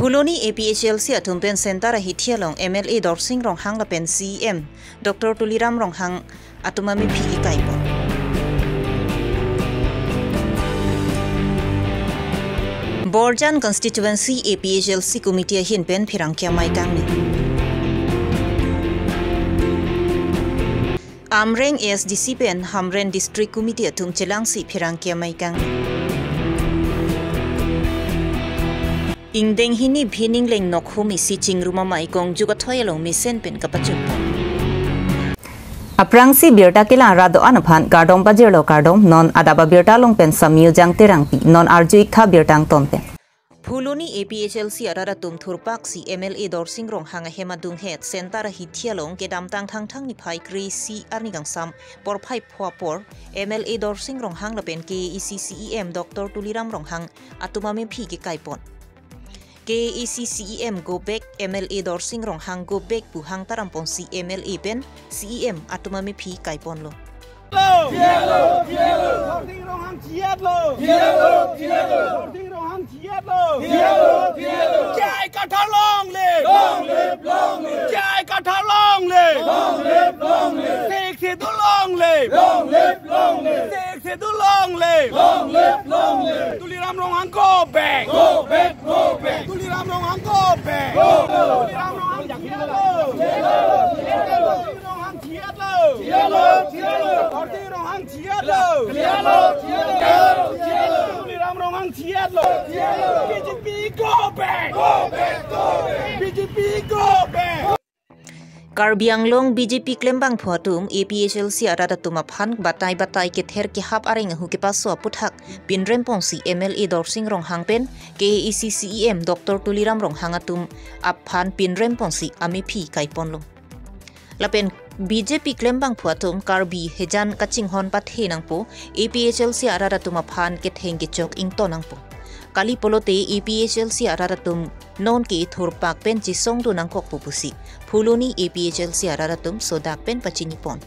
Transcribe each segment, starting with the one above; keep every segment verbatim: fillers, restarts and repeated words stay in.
Phuloni A P H L C atum pen Center ahithi along M L A Dorsing Ronghang lapen C E M Doctor Tuliram Ronghang atum amephi kekaipon. Borjan Constituency A P H L C Committee ahin pen pherangke amei kangni. Amreng A S D C pen Hamren District Committee atum chelangsi pherangke amei kangni. Ingdeng hini Bhining Lengnok hum isi chingrum amei kongju kathoi along mesen pen kapachunpon. Aphrangsi birta kelang rat do-an aphan kardom pajirlo, kardom. Non adap abirta along pen Samyu Jangterangpi, non arju-ik tha birta angton pen. Phuloni A P H L C arat atum thurpaksi M L A Dorsing Ronghang ahem adunghet Center ahithi along kedamtang Thangthang niphai kre-isi arni kangsam porphai pho apor M L A Dorsing Ronghang lapen K A A C C E M Doctor Tuliram Ronghang atum amephi kekaipon. K A A C C E M go back, M L A Dorsing Ronghang go back pu hangtaramponsi M L A pen C E M atum amephi kaiponlo. Lo! Lo! Dorsing Ronghang jiat lo! Lo! Dorsing Ronghang jiat lo! Lo! J I Kathar long live! Long live, long live! J I Kathar long live! Long live, long live! Sixth Schedule long live! Long live, long live! Sixth Schedule long live! Long live, long live! Tuliram Ronghang go back! Go back, go back! Tuliram Ronghang go back! Go, go! Tuliram Ronghang jiat lo! Jiat lo! Tuliram Ronghang jiat lo! Jiat lo, jiat lo! Tuliram Ronghang jiat lo! Jiat lo, jiat lo! Jiat lo, jiat lo! Tuliram Ronghang jiat lo! Jiat lo! B J P go back! Go back, go back! B J P go back! Karbi Anglong B J P klembangphu atum A P H L C arat atum aphan batai batai kether kehap areng ahu kepaso aputhak pinremponsi M L A Dorsing Ronghang pen K A A C C E M Doctor Tuliram Ronghang atum aphan pinremponsi amephi kaiponlo. Lapen B J P klembangphu atum Karbi hejan kachinghon pathe nangpo, A P H L C arat atum aphan ketheng kechok ington nangpo. Kali pulote A P H L C arat atum non ke thurpak pen chisong do nangkokpo pusi Phuloni A P H L C arat atum sodak pen pachinipon.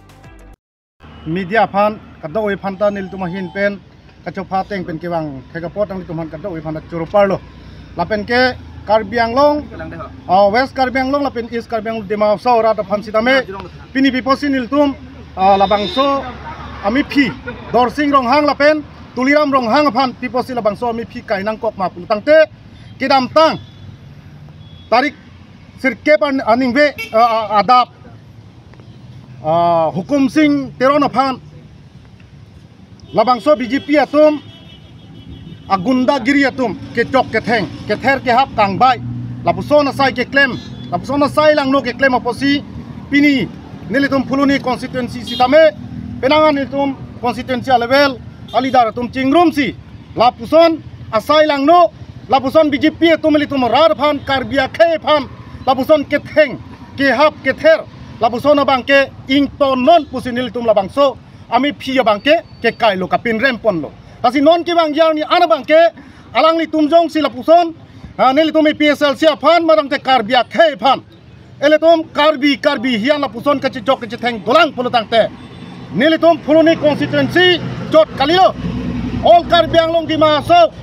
Media aphan kadokave aphan ta nelitum ahin pen kachopha ateng pen kevang thek apot nanglitum aphan kadokave aphan ta choro parlo. Lapen ke Karbi Anglong, ah, West Karbi Anglong lapen East Karbi Anglong, Dima Hasao arat aphan sitame pini pi apotsi nelitum, ah, labangso amephi Dorsing Ronghang lapen Tuliram Ronghang aphan pi apotsi labangso amephi kai nangkok ma pulotangte, kedamtang tarik sirkep an-, aningve, ah, ah, adap, ah, Hukum Sing Teron aphan labangso B J P atum agundagiri atum kechok ketheng, kether kehap kangbai, lapuson asai keklem, lapuson asai langno keklem apotsi pini nelitum Phuloni constituency sitame, penang an nelitum constituency a-level a-leader atum chingrumsi lapuson asai langno, lapuson B J P atum ilitum rat aphan, Karbi akhei aphan lapuson ketheng kehap kether, lapuson abangke ingtonnon pusi nelitum labangso amephi abangke kekailo, kapinremponlo. Lasi non kevangji arni an abangke alanglitum jongsi lapuson, ah, nelitum A P H L C aphan, madangte Karbi akhei aphan, ilitum Karbi, Karbi hian lapuson kachechok kachetheng dolang pulotangte, nelitum Phuloni constituency chot kalilo, all Karbi Anglong, Dima Hasao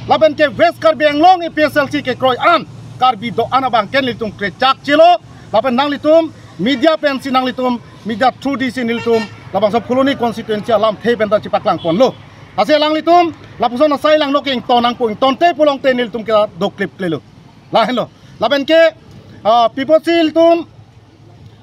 lapen ke West Karbi Anglong A P H L C kekroi an Karbi do-an abangke nelitum krechak chelo, lapen nanglitum media pensi nanglitum media through disi nelitum labangso Phuloni constituency alamthe pen ta chepaklangponlo. Lasi alanglitum lapuson asai langno ke ington nangpo, ingtonte pulongte nelitum ke doklip klelo. Lahenlo. Lapen ke, ah, pi apotsi ilitum,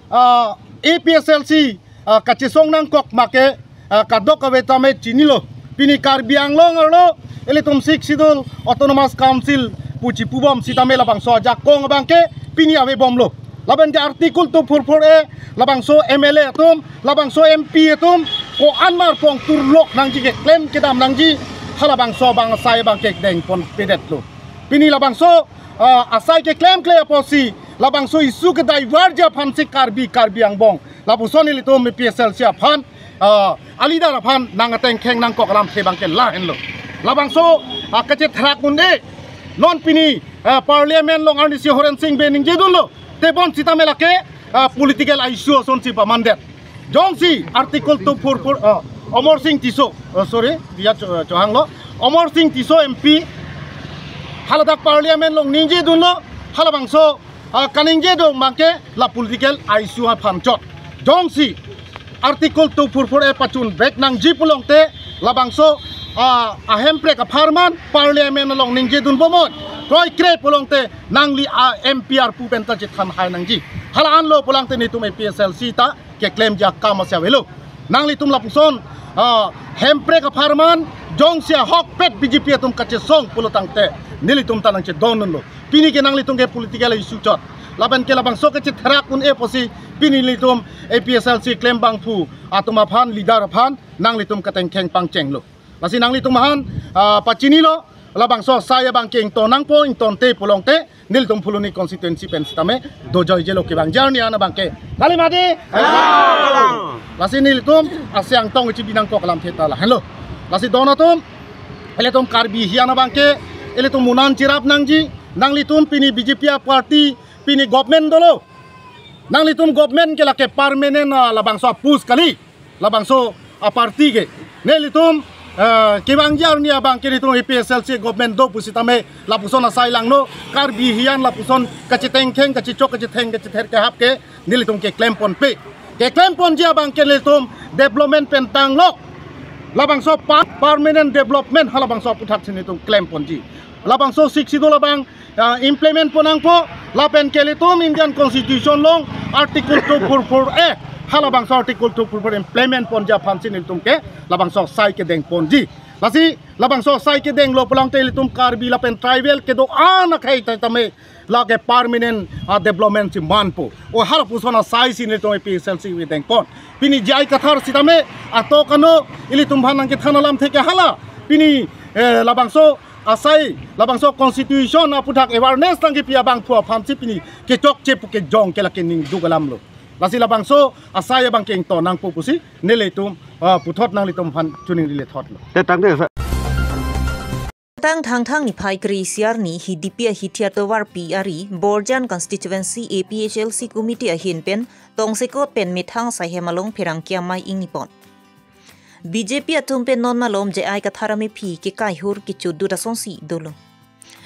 ah, A P H L C, ah, kachesong nangkok ma ke, ah, kadokave tame chinilo. Pini Karbi Anglong arlo ilitum Sixth Schedule Autonomous Council pu chipubom sitame labangso ajakong abangke pini avebomlo. Lapen ke Article two four four A, labangso M L A atum, labangso M P atum ko-an mar pongtur lok nangji, keklem kedam nangji, halabangso abang asai abangke dengponpedetlo. Pini labangso, ah, asai keklemkle apotsi labangso issue ke-divert ji aphansi Karbi, Karbi angbong lapuson ilitum A P H L C aphan, ah, a-leader aphan nang ateng kheng nangkok alamthe abangke lahenlo. Labangso, ah, kachethrak un-e, non pini, ah, Parliament along arnisi Horen Sing Bey ningjedunlo, tebon sitame lake, ah, political issue asonsi pamandet. Jongsi Article two four four, ah, Amarsing Tisso, ah, sorry, dia cho-, chohanglo, Amarsing Tisso M P Haladak parliament along ningje dunlo, halabangso, ah, kaningje do abangke la political issue aphan chot. Jongsi Article two four four A pachun vek nangji pulote, labangso, ah, ahemprek apharman parliament along ningje dun bomnon. Kroikre pulote nangli a M P arpu pen ta chethan hai nangji. Hala anlo pulote nelitum A P H L C ta keklemji akam asi avelo. Nanglitum lapuson, ah, hemprek apharman jongsi ahokpet B J P atum kachesong pulotangte nelitum ta nangchedon dunlo. Pini ke nanglitum ke political issue chot. Lapen ke labangso ke chetherak un-e pusi pini nelitum A P H L C klembangphu atum aphan, leader aphan nanglitum katengkheng pangchenglo. Lasi nanglitum aphan, ah, pachinilo, labangso asai abangke ington nangpo, ingtonte pulote nelitum Phuloni constituency pen sitame dojoijelo, kevang jarni an abangke. Kali mati? Lasi nelitum asiang tong ichi binang kok lam theta lahenlo. Lasi don atum, ilitum Karbi hiyan abangke, ilitum munan chirap nangji, nanglitum pini B J P aparty, pini government dolo. Nanglitum government ke lake permanent, ah, labangso apus kali. Labangso aparty ke. Nelitum, eh, kevang jarni abangke nelitum A P H L C government do pusitame lapuson asai langlo, Karbi hiyan lapuson kachetengkheng, kachechok, kachetheng, kachether, kehap ke nelitum keklemponpe. Keklemponji abangke nelitum development pen tanglok. Labangso pa-, permanent development halabangso aputhak si nelitum klemponji. Labangso Sixth Schedule abang, ah, implement pon nangpo, lapen ke ilitum Indian Constitution along Article two four four A, halabangso Article two four four implement ponji aphan si nelitum ke labangso asai kedengponji. Lasi labangso asai kedenglo pulote ilitum Karbi lapen tribal kedo-an akhei ta tame lake permanent, ah, development si manpo. O halapuson asai si nelitum A P H L C kedengpon. Pini J I Kathar sitame ato kano ilitum aphan nangkethan alamthe ke hala. Pini, eh, labangso asai, labangso constitution aputhak awareness nangkepi abangphu aphan si pini kechokche pu kejong ke lake ningduk alamlo. Lasi labangso asai abangke ington nangpo pusi nelitum, ah, puthot nanglitum aphan choningri lethotlo. Te tangte sa- Tang Thangthang niphai kre-isi arni Hidipi ahithi atovarpi ari Borjan Constituency A P H L C Committee ahin pen tongsekot pen methang asai hem along pherangke amei ingnipon. B J P atum pen non malom J I Kathar amephi kekaihur kechudut asonsi dolo.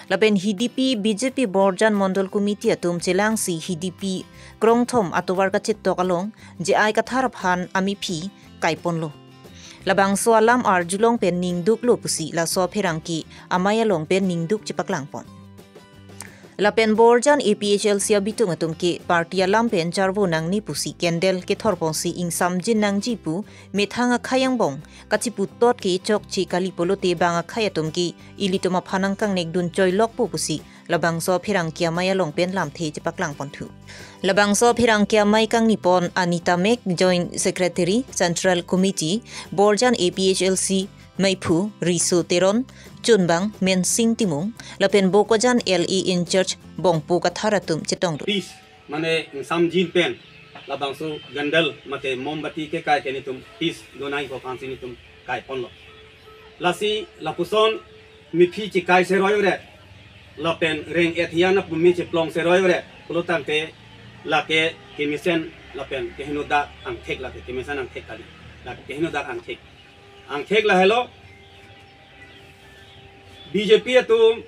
Lapen Hidipi B J P Borjan Mondol Committee atum chelangsi Hidipi krongthom atovar kachetok along J I Kathar aphan amephi kaiponlo. Labangso alam arjulong pen ningduklo pusi laso pherangke amei along pen ningduk chepaklangpon. Lapen Borjan A P H L C abitung atum ke party alam pen charvo nangne pusi candle kethorponsi ingsamjin nangji pu methang akhei angbong kachiputot ke chokche kali pulote bang akhei atum ke ilitum aphan nangkangnek dun choilokpo pusi labangso pherangke amei along pen lamthe chepaklangponthu. Labangso pherangke amei kangnipon Anita Mek, Joint Secretary, Central Committee, Borjan A P H L C, meiphu Riso Teron, chunbang Mensing Timung, lapen Bokajan L A in charge Bongpo Kathar atum chetongdun. Peace, mane ingsamjin pen labangso candle mate mombati kekai ke nelitum peace donai ko aphansi nelitum kaiponlo. Lasi lapuson mephi chekai seroi ore, lapen reng-et hiyan apumi cheplong seroi ore pulotangte lake kemesen lapen kehenodak angthek, lake kemesen angthek kali, lake kehenodak angthek. Angthek lahelo, B J P atum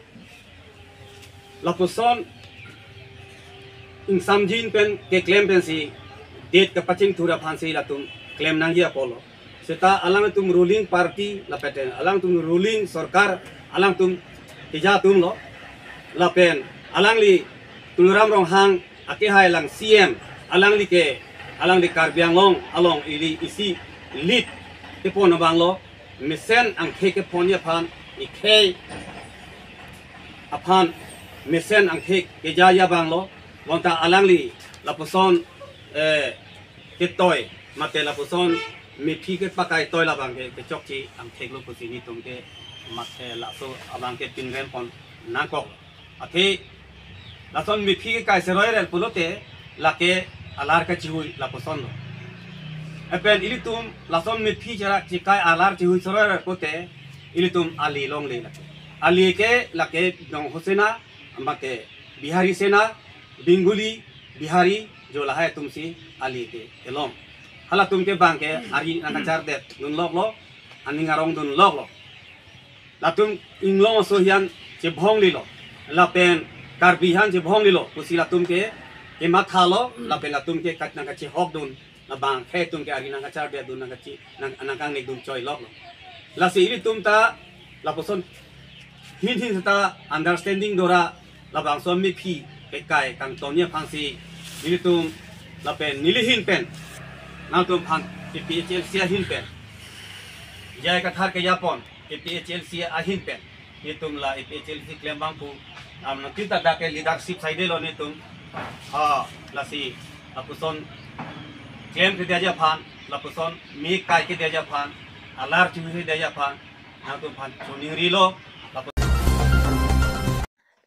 lapuson ingsamjin pen keklem pensi det kapachingthur aphansi latum klem nangji apotlo. Seta alangtum ruling party lapen alangtum ruling sorkar, alangtum keja atumlo. Lapen alangli Tuliram Ronghang akehai alang C M, alangli ke, alangli Karbi Anglong along ili isi lead kepon abanglo, mesen angthek keponji aphan, ikhei aphan mesen angthek kejaji abanglo, bonta alangli lapuson, eh, ketoi mate lapuson mephi kepakaitoi labangke kechokche angtheklo pusi nelitum ke mat, eh, laso abangke pinrempon nangkok. Athe lason mephi kekai seroi rel pulote lake alar kachihui lapusonlo. Lapen ilitum lason mephi chera chekai alar chihui seroi rel pulote ilitum ali longle lake. Ali ke lake Dong Hosena, mate Bihari Sena, Bengali, Bihari, jo lahai atumsi ali ke kelong. Halatum ke bangke ari nangkachardet dunloklo, aning arong dunloklo. Latum inglong aso hiyan chebhonglelo. lapen Karbi aphan chebhong lilo pusi latum ke, kematha lo, lapen latum ke kat nangkachehok dun, labang khei atum ke ari nangkacharbe dun, nangkachi, nang, nangkangnek dun choi lok lo. Lasi ilitum ta, lapuson hin hin ta understanding dora, labangso mephi kekai kangtonji aphansi, ilitum lapen neli ahin pen, nangtum aphan A P H L C ahin pen, J I Kathar kejapon, A P H L C ahin pen, itum la A P H L C klem abang pu, am, nangtum ta dak ke leadership side lo nelitum. Ha, lasi, lapuson klem kedetji aphan, lapuson me kai kedetji aphan, alar chu kedetji aphan, nangtum aphan choningri lo, lapuson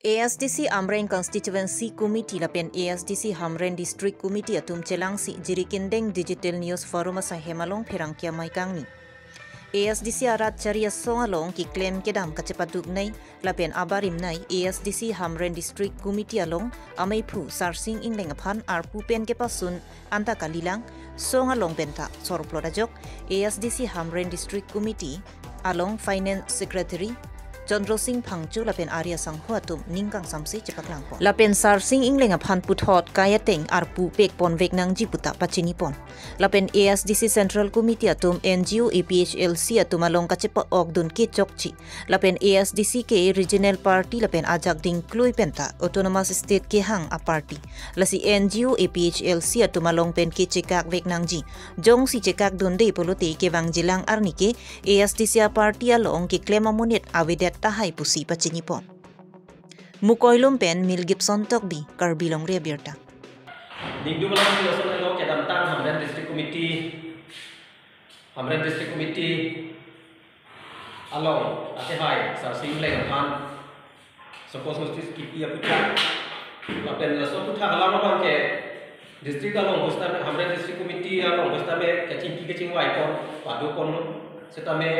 A S D C Amreng Constituency Committee lapen A S D C Hamren District Committee atum chelangsi Jirikindeng Digital News Forum asaihem along pherangke amei kangni. A S D C arat chari asong along keklem kedam kachepaduknei lapen abarimnei A S D C Hamren District Committee along ameiphu Sarsing Engleng aphan arpu pen kepasun anta kalilang, song along penta sorplot ajok, A S D C Hamren District Committee along Finance Secretary Chandra Sing Phangcho lapen ari asangho atum ning kangsamse chepaklangpon. Lapen Sarsing Engleng aphan puthot kai ateng arpu pekponvek nangji puta pachinipon. Lapen A S D C Central Committee atum N G O A P H L C atum along kachepa-okdun kechokche. Lapen A S D C ke regional party lapen ajak dingklui penta autonomous state kehang a party. Lasi N G O A P H L C atum along pen kechekakvek nangji. Jongsi chekakdunde pulote kevangjilang arni ke A S D C a party along keklem amonit avedet tahai pusi pachinipon. Mukoilum pen Mel Gibson Tokbi, Karbi Longri Abirta. Ningduk alam si lason alo kedamtang Hamren District Committee, Hamren District Committee along akehai Sarsing Engleng aphan suppose notice kipi aputhak. Lapen laso aputhak alam abang ke district along pusitame, Hamren District Committee along pusitame kachingki kachingvai pon, padopon lo. Setame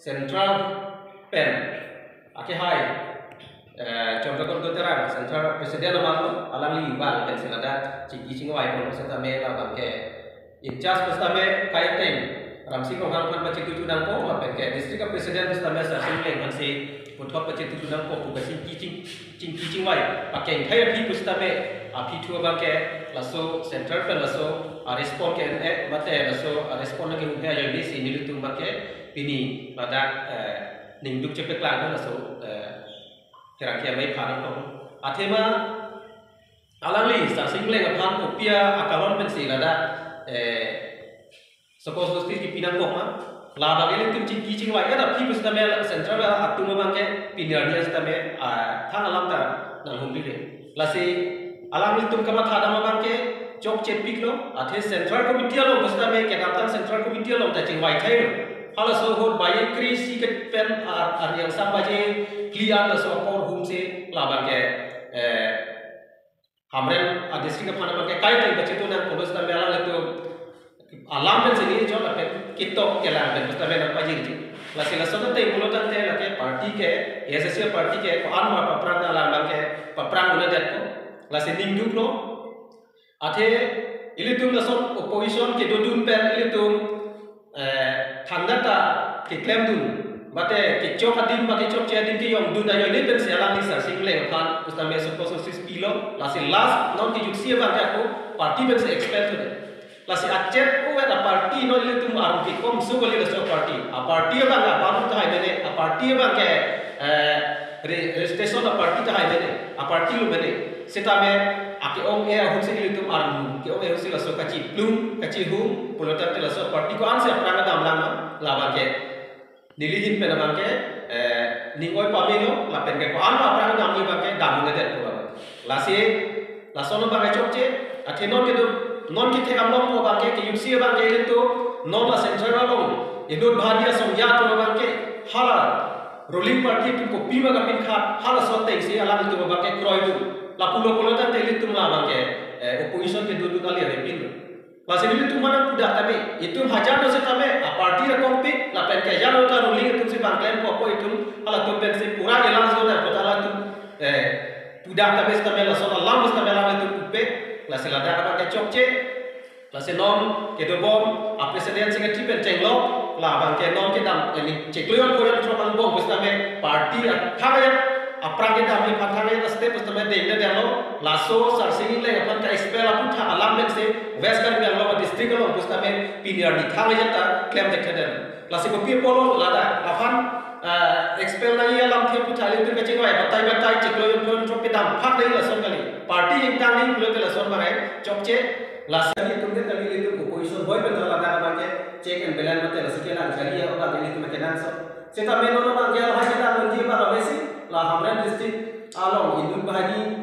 central pen akehai, eh, Chandrakanta Terang, Central President amat lo, alangli vang pen si ladak chingki chingvai pon setame labang ke in charge pusitame kai ateng Ramsing Ronghang aphan pachitutu nangpo, lapen ke district president pusitame Sarsing Engleng aphan si puthot pachitutu nangpo pu kachingki ching, chingki chingvai pakeng thai aphi pusitame aphi thu abang ke laso central pen laso a respond ke, eh, mate laso a respond ke hum he ajoine si nelitum abang ke pini ladak, eh, ningduk chepaklang laso, eh, pherangke amei aphan tong. Athema alangli Sarsing Engleng aphan kopi akaron pensi ladak, eh, suppose notice kipi nangkok ma. Labang ilitum chingki chingvai ya, tapi pusitame central atum abang ke pini arni setame, ah, than alam ta nanghumri le. Lasi alanglitum kamatha dam abang ke chokche piklo, athe Central Committee along pusitame kedamtang Central Committee along ta chingvai thailo. Halaso ahut baje kre-isi ke pen ar, arni angsam baje phli an laso apor hum si labang ke, eh, Hamren a district aphan abang ke kai ateng pachitutu nangpo pusitame alanglitum alam pen sini chot lapen ketok kelang pen pusitame nangpajirji. Lasi lason ateng pulo tangte lake party ke, A S D C party ke ko-an ma paphrang alam abang ke paphrang un'edetpo. Lasi ningduk lo. Athe ilitum lason opposition kedodun pen ilitum, eh, thangta ta keklemdun, mate kechok adim, mate chokche adim kejongdun ajoine pensi alangli Sarsing Engleng aphan pusitame suppose notice pilo, lasi last non kejutsi abang ke ako party pensi expel thude. Lasi achep uwet a party non ilitum arum kekom su kali laso party. A party abang ke abang tahai mene, a party abang ke, eh, re-, registration a party tahai mene, a party lo mene. Setame ake-ong-e ahut si ilitum arum, ke-ong-e ahut si laso kachiplung, kachihum, pulo tangte laso party ko-an si aphrang damlang ma, labang ke neli ahin pen abang ke, eh, ning oi pamelo, lapen ke ko-an ma aphrang damji abang ke dam un'edet ko abang. Lasi, lason abang ke chokche, athe non kedo, non kethe amlong ko abang ke, kejutsi abang ke ilitum, non la central along, inut bhadi asong ya to abang ke, hala ruling party atum kopi ma kapinkhat, halaso ateng si alanglitum abang ke kroidun. Lapulo pulo tangte ilitum labang ke, eh, opposition kedodun kali avepinlo. Lasi nelitum mane pudak tame, itum hajar no setame, a party ra kongpik, lapen ke hajar no ta ruling atum si bang klempo apo itum, halatum pensi pura elang zona, kota halatum, eh, pudak tame setame lason alam setame alam itum pupe, lasi ladak abang ke chokche, lasi non kedobom, a president secretary pen chenglo, labang ke non kedam, eh, ni cheklo yon koyon throk angbong, setame party athang ya, Aphrang kedam aphan thang-et step pusitame dengde detlo, laso Sarsing Engleng aphan ka-expel aputhak alam pensi West Karbi Anglong district along pusitame pini arni thang-et ta klemdet det. Lasi kopi apotlo ladak aphan, ah, expel nangji alamthe aputhak ilitum kachingvai batai batai chiklo jon pon chok kedam phak nangji lason kali. Party ingtang nangji pulote lason bang-e chokche. Lasi ilitum det kali, ilitum opposition ahoi pen ladak abang ke check and balance mate lasi kelang kali ya abang ilitum kenangsot. Seta main non abang ke lahai kelang nangji abang avesi la Hamren district along inut banghini,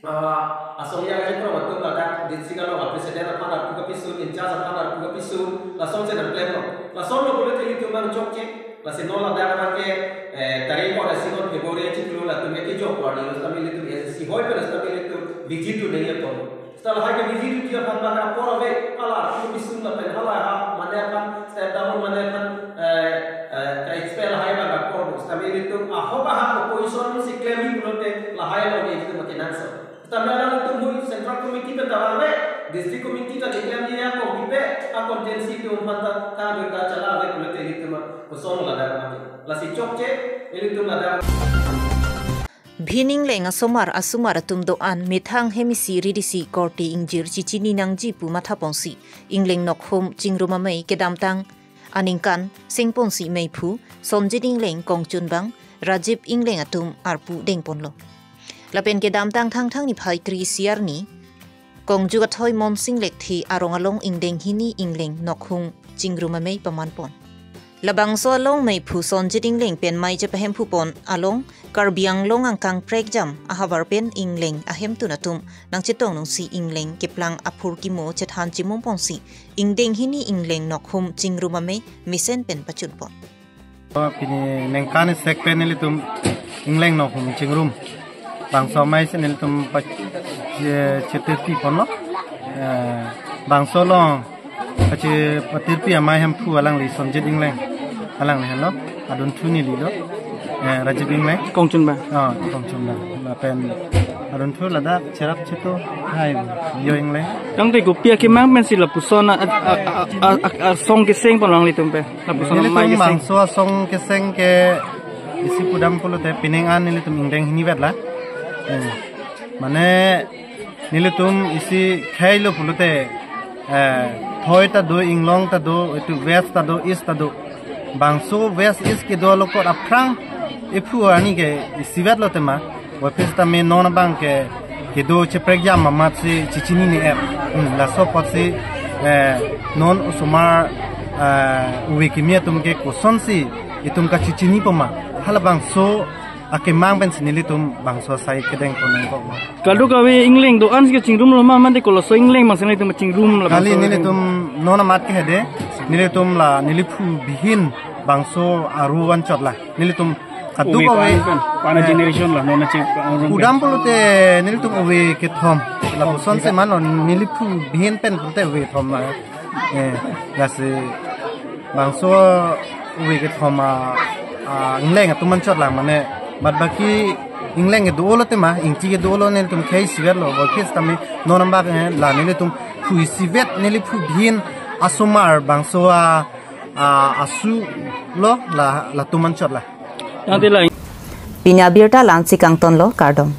ah, asong ya je pro atum ladak district along a president aphan arpu kapisun, in charge aphan arpu kapisun, lason si nangklemlo. Lasonlo pulote ilitum abang chokche. Lasi non ladak abang ke, eh, tarik ko da si non February chiklo latum ke kijok warning lo sitame ilitum S S C ahoi pen sitame ilitum visit dun nangji atum. Seta lahai ke visit dun aphan bang apor ave, hala arpu kapisun lapen hala ha mane aphan step down mane aphan, eh, eh, ka-expel lahai bang apor. Sitame ilitum ahok ahak opposition si klemji pulote lahai along ilitum kenangsot. Sitame alanglitum hui Central Committee pen ta vangve, District Committee ta keklemji akong pipe, a constituency atum aphan ta kangdun ta chala ave pulote ilitum koson ladak abang ke. Lasi chokche, ilitum ladak. Bhin Engleng asomar asomar atum do-an methang hem isi rit isi korte ingjir chichini nangji pu mathaponsi Engleng Nokhum Chingrum Amei kedamtang aningkan sengponsi meiphu Sonjit Engleng kongchunbang Rajib Engleng atum arpu dengponlo. Lapen kedamtang Thangthang niphai kre-isi arni kongju kathoi Monsing Lekthe arong along ingdeng hini Engleng Nokhum Chingrum Amei pamanpon. Labangso along meiphu Sonjit Engleng pen mei chepahemphupon along Karbi Anglong angkang prekjam ahavar pen Engleng ahemtun atum nangchetong nungsi Engleng keplang aphurkimo chethan chimumponsi ingdeng hini Engleng Nokhum Chingrum Amei mesen pen pachunpon. Pini ningkan isi pen ilitum Engleng Nokhum Chingrum bangso amei si nelitum pa-, che-, chetirpiponlo. Eh, bangso along kachepatirpi amei hemphu alangli Sonjit Engleng, alangli henlo, adunthu neli lo, eh, Rajib Engleng. Kongchunbang. Oh, kongchunbang. Lapen adunthu ladak cherap cheto hai Yo Engleng. Tangte kopi akemang pensi lapuson a, a, a, a, a, asong kesengpon alanglitum pen. Lapuson amei nelitum keseng. Bangso asong keseng ke isi pudam pulote pining an nelitum ingdeng hinivet la. Eh, mane nelitum isi khailo pulote, eh, thoi ta do, inglong ta do, itum west ta do, east ta do. Bangso west east kedo along kot aphrang ephu arni ke isivetlo tema. Office tame non abang ke kedo cheprekjam amat si chechinine-et. Hmm, laso apotsi, eh, non osomar, eh, ove kimi atum ke kosonsi itum kachechinipoma, halabangso akemang pensi nelitum bangso asai kedengpon nangkok. Kadokave Engleng do-an si kachingrumlo ma, mate koloso Engleng bangsi nelitum chingrum la kali bangso nelitum non amat ke hede, nelitum la neliphu bihin bangso aru anchot la. Nelitum kadokave, ove pan, pan, eh, generation la, non achi, pudam pulote nelitum ove kethom. Lapusonsi mano neliphu bihin pen pulote ove thom la. Eh, lasi bangso ove kethom a, a, Engleng atum anchot lang mane, bad baki Engleng kedo-olo tema, Ingti kedo-olo nelitum khei isivetlo, bokis tame non abang, eh, la nelitum phu isivet, neliphu bihin asomar bangso a, a, asu lo la, latum anchot la. Yang tilai. Pini abirta la-ansi kangtonlo, kardom.